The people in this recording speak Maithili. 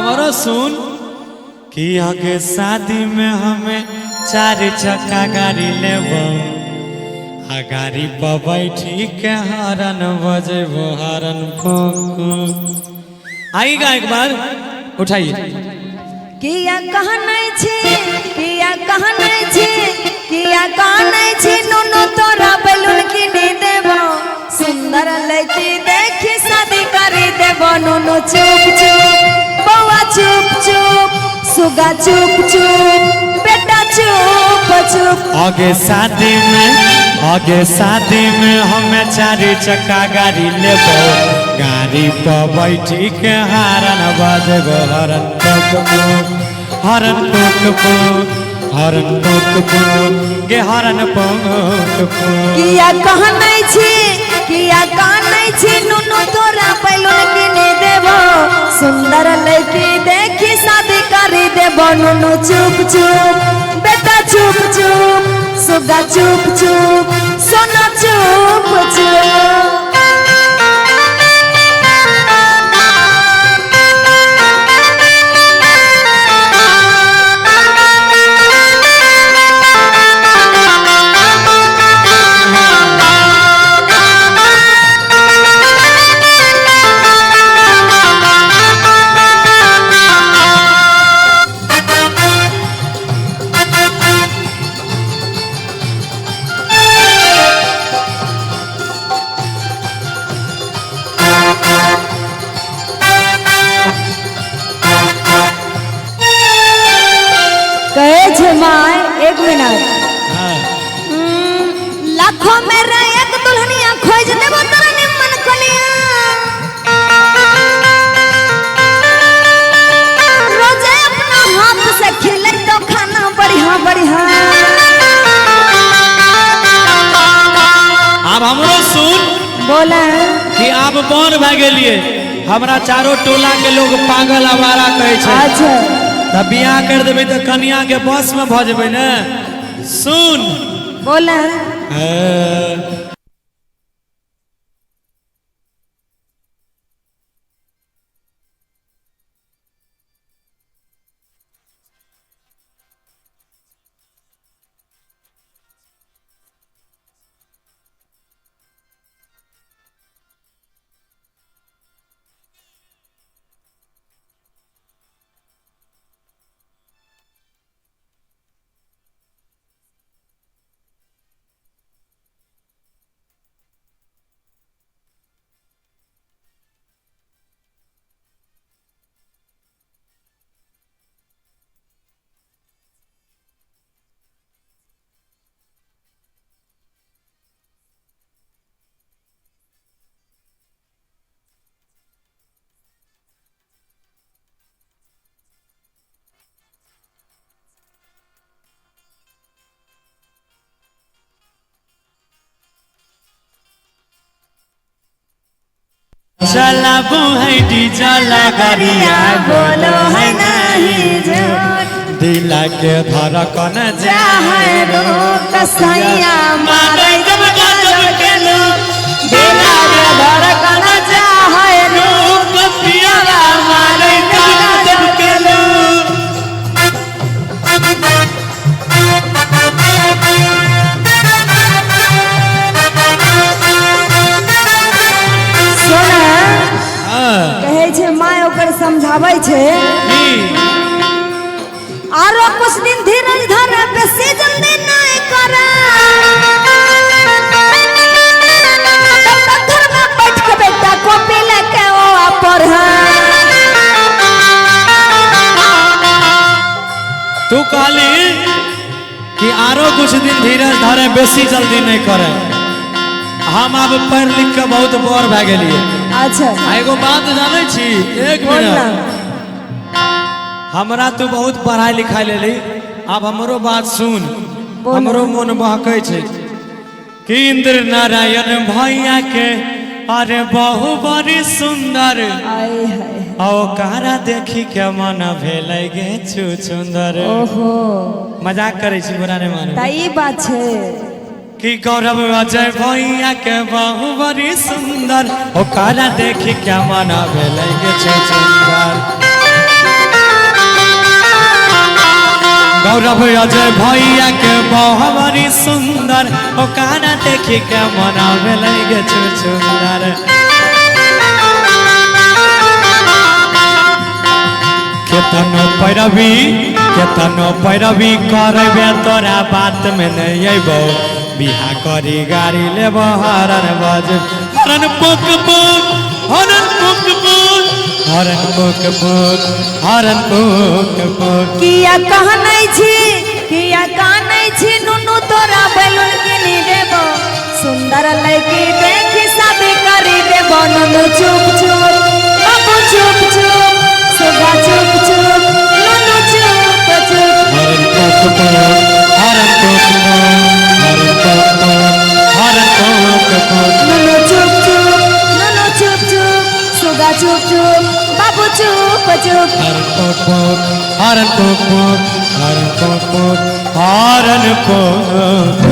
हमरो सुन कि आगे शादी में हमें चार चक्का गाड़ी लेबो, आ गाड़ी पर बैठी के हरन बजेबो, हरन पोक। आइएगा एक बार उठाइए। किया कहनै छी, किया कहनै छी, किया कहनै छी नुनू तोरा बैलून किनी देबो, सुंदर लड़की देखी शादी करी देबो। नुनू चुप चुप, बौआ चुप चुप, सुगा चुप चुप, बेटा चुप चुप। आगे शादी में, आगे शादी में हमें चार चक्का गाड़ी लेबो, गाड़ी पर बैठी के हरन बजेबो, हरन पोक पोक, हरन पोक पोक, हरन पोक पोक गे हरन पोक पोक। किया कहनै छी, किया कहनै छी नुनू तोरा बैलून किनी देबो, सुंदर लड़की देखी शादी करी देबो। नुनू चुप चुप, बेटा चुप चुप, सुगा चुप चुप, सोना चुप चुप। कहे छे my, एक मिनट। हाँ। लाखों में रे एक दुल्हनिया खोज देबो तोरा निम्मन कनिया, रोजे अपना हाथ से खिले तो खाना बढ़िया बढ़िया। आब हमरो सुन बोला कि आब बड़ भए गेलिए, हमरा चारो टोला के लोग पागल आवारा कहै छै। अच्छा। तऽ बियाह कर देबै तऽ कनिया के बस में भऽ जेबै ने। सुन बोला। चलाबू है डीजल गाड़िया, बोलो है नहीं झूठ, दिला के धड़कन चाहे रोक सैया मारे जब गजब के लोग, दिला के धड़कन चाहे रोक पियाला मारे गजब के लोग। सोना हाँ। कहै छै my ओकर समझाबै छै, आरो कुछ दिन धीरज धर, बेसी जल्दी नहीं कर, तब तक घर में बैठ के बेटा कॉपी लेके ओ पढ़। तू कहली कि आरो कुछ दिन धीरज धरे, बेसी जल्दी नहीं करे। हम आब पढ़ लिख के बहुत बड़ भए गेलिए। अच्छा। आ एगो बात जानै छी, एक बोल ना। मिनट, हमरा तू बहुत पढ़ाई लिखाई लेली, आब हमरो बात सुन। बोल। हमरो मन बहकै छै कि इंद्र नारायण भैया के अरे बहु बड़ी सुंदर, आय हाय, ओकरा देखी के मन भेलै गे छुछुंदर। ओहो। मजाक करै छी, बुरा नहि मानू। त ई बात छै कि गौरव अजय भैया के बहु बड़ी सुंदर, ओकरा देखी के मन भेलै गे छुछुंदर। गौरव अजय भैया के बहबरी सुंदर, ओकरा देखी के मना भेलै गे छुछुंदर। केतनो पैरवी, केतनो पैरवी करबे तोरा बात में नहीं अयबो, बिहा करी गाड़ी लेबो हरन बज, हरन पुक पुक, हरन पुक पुक, हरन पुक पुक, हरन पुक पुक। किया कहनै छी, किया कानै छी नुनू तोरा बैलून किनी देबो, सुंदर लड़की देखी शादी करी देबो। नुनू चुप चुप, बाबू चुप चुप, सुगा चुप चुप, नुनू चुप चुप। हरन पुक पुक, हरन पुक पुक, हरन पुक पुक, हरन पुक पुक। नुनू चुप चुप, नुनू चुप चुप, सुगा चुप चुप, बाबू चुप चुप। हरन पुक पुक, हरन पुक पुक, हरन पुक पुक, हरन पुक।